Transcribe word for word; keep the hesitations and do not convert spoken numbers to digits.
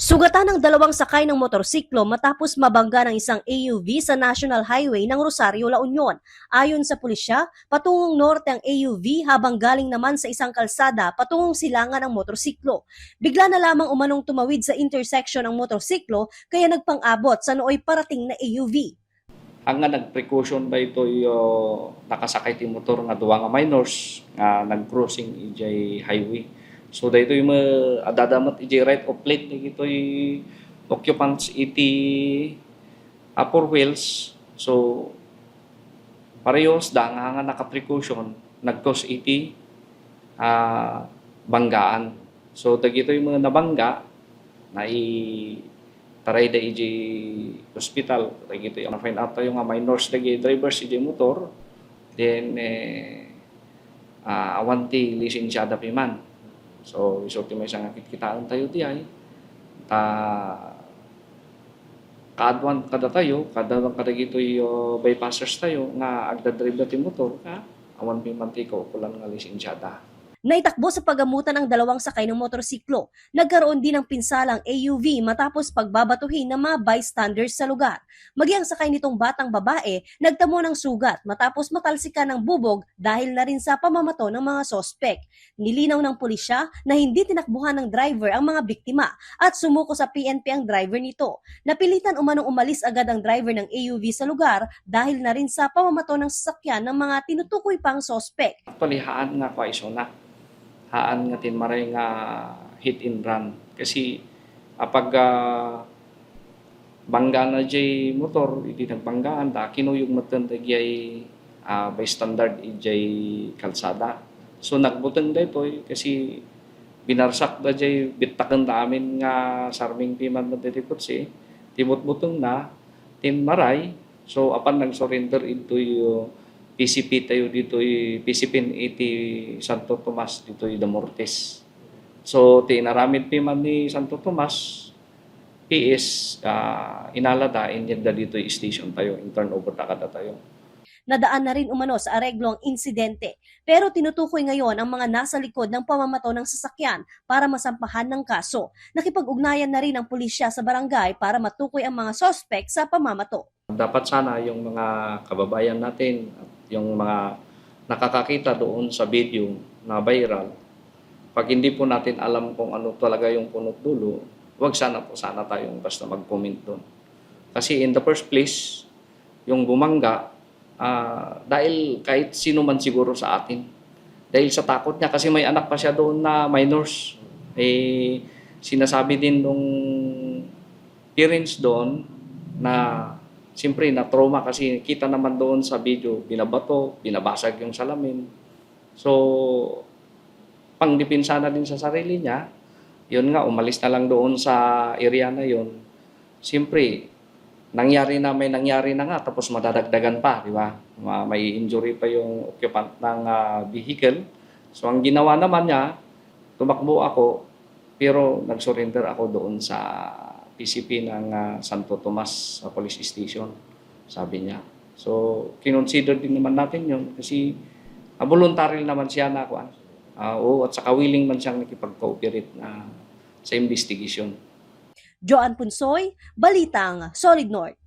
Sugatan ang dalawang sakay ng motorsiklo matapos mabangga ng isang A U V sa National Highway ng Rosario, La Union. Ayon sa pulisya, patungong norte ang A U V habang galing naman sa isang kalsada patungong silangan ang motorsiklo. Bigla na lamang umanong tumawid sa intersection ang motorsiklo kaya nagpang-abot sa nooy parating na A U V. Haan nga nagprecaution daytoy, ah, nakasakay ti motor nga dua nga minors nga nag-crossing idiay highway. So, daytoy met adda met idiay right of lane dagitoy occupants iti, ah, four wheels. So, parehas da nga, nga naka-precaution, nag-cross iti, ah, banggaan. So, dagitoy met nabangga, nai-, tarayda idiay hospital. Dagitoy, na-find out tayo nga minors dagiti drivers idiay motor. Then, eh, ah, awan ti lisensiada piman. So, isu ti maysa nga kitkitaentayo diay. Ta, kaaduan kadatayo, kaaduan kadagitoy, oh, bypassers tayo nga agdadrive ti motor, nga awan piman ti kaukulan nga lisensiada. Naitakbo sa pagamutan ang dalawang sakay ng motorsiklo. Nagkaroon din ng pinsala ang A U V matapos pagbabatuhin ng mga bystanders sa lugar. Maging ang sakay nitong batang babae nagtamo ng sugat matapos matalsikan ng bubog dahil na rin sa pamamato ng mga sospek. Nilinaw ng pulisya na hindi tinakbuhan ng driver ang mga biktima at sumuko sa P N P ang driver nito. Napilitan umanong umalis agad ang driver ng A U V sa lugar dahil na rin sa pamamato ng sasakyan ng mga tinutukoy pang sospek. Actually, haan nga kua isuna. Haan nga tinmaray nga hit and run. Kasi apag, ah, banggana jay motor, idi nagbanggaan da, kinuyog metten dagijay, ah, bystander ijay kalsada. So, nagbuteng daytoy kasi binarsak da jay bittakenda amin nga sarming piman met daytoy kotse, ti butbutengna, tinmaray. So, apan nag-surrender intoy, uh, P C P tayo ditoy, P C P iti Santo Tomas ditoy Damortes. So, ti inaramid piman ni Santo Tomas, P S, ah, inalada, inyegda ditoy station tayo, in turnover ta kadatayo. Nadaan na rin umano sa areglo ang insidente, pero tinutukoy ngayon ang mga nasa likod ng pamamato ng sasakyan para masampahan ng kaso. Nakipag-ugnayan na rin ang pulisya sa barangay para matukoy ang mga sospek sa pamamato. Dapat sana yung mga kababayan natin at yung mga nakakakita doon sa video na viral, pag hindi po natin alam kung ano talaga yung puno't dulo, wag sana po sana tayong basta mag-comment doon. Kasi in the first place, yung bumangga, ah, dahil kahit sino man siguro sa atin. Dahil sa takot niya, kasi may anak pa siya doon na minors. Eh, sinasabi din nung parents doon na, siyempre, na-trauma kasi kita naman doon sa video, binabato, binabasag yung salamin. So, pangdepensa na din sa sarili niya, yun nga, umalis na lang doon sa area na yun. Siyempre, nangyari na, may nangyari na nga, tapos madadagdagan pa, di ba? Ma-, may injury pa yung occupant ng, ah, vehicle. So, ang ginawa naman niya, tumakbo ako, pero nag-surrender ako doon sa P C P ng, ah, Santo Tomas, sa police station, sabi niya. So, kinonsider din naman natin yun kasi, ah, voluntary naman siya na, kuwan. Ah, oo, at saka willing man siyang nakipag-cooperate na sa investigation. Joanne Punsoy, Balitang Solid North.